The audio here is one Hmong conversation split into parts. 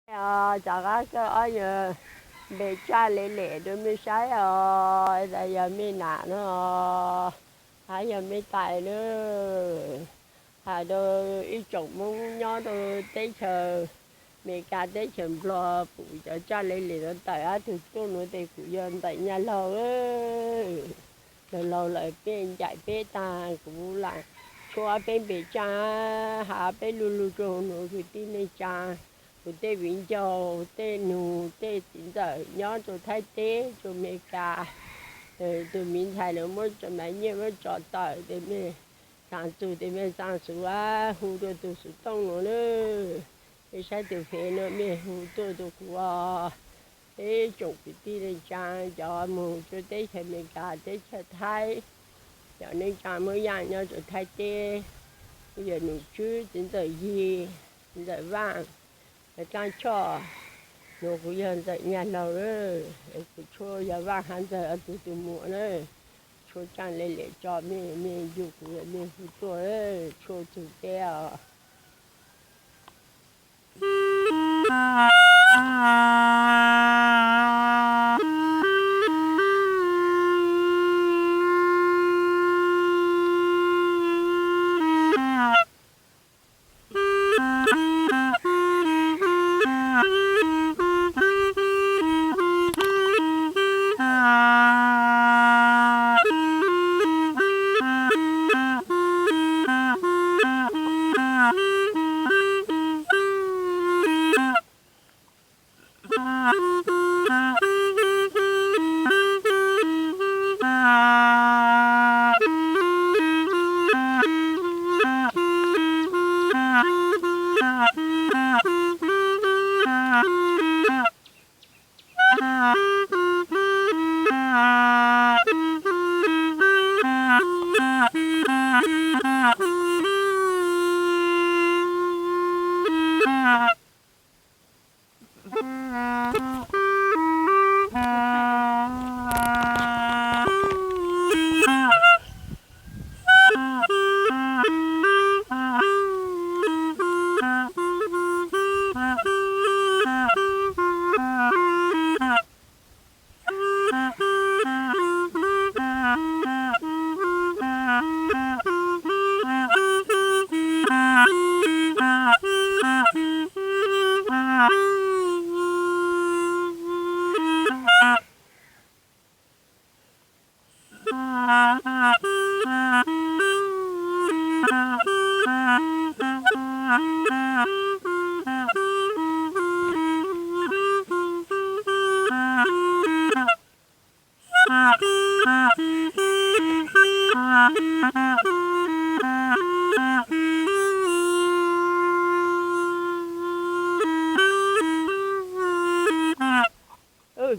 Os, rov qab koj ob yawg npe Tsaj Lem Lem rau mej saib os, tas yog mej nam no, hab yog mej tais na. Has rau ib tsoom Moob nyob rau teb chaws Amelikas, teb chaws Nplog, kuv cov Tsaj Lem Lem no tawm ob tug tuaj nuav tes kuv yog Ntxawm Nyaj Laug. Laug laug lawm peb ncaim peb tag, kuv lam tshuab peb npe Tsaj, has peb lu lug rua nuav kwv tij neej tsaa, kuv tej viv ncaus, tej nus, tej txiv ntxawm nyob rua Thaib teb, rua Amelikas. Tug miv ntxhais lawv muab tso, Maiv Nyiaj muab tso tawm tes mej xaa txug tes mej xaa xuv, hu rua tug xuv tooj nuav na. Mej saib tug fev nuav mej hu tuaj rua kuv os. Peb tsoom kwv tij neej tsaa cov moog rua teb chaws Amelikas, teb chaws Thaib, cov neej tsaa Moob Yaaj nyob rua Thaib teb, kuv yog nus tswb txiv ntxawm Yig, txiv ntxawm Vaaj, Tsaab Choj, nuav kuv yog Ntxawm Nyaj Laug, kuv tshuab yog Vaaj hab Ntxawg ob tug tug muam na. Tshuab Tsaj Lem Lem tso mej, mej ncu kuv, mej hu tuaj, tshuab txug teb os.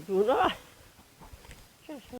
Tus no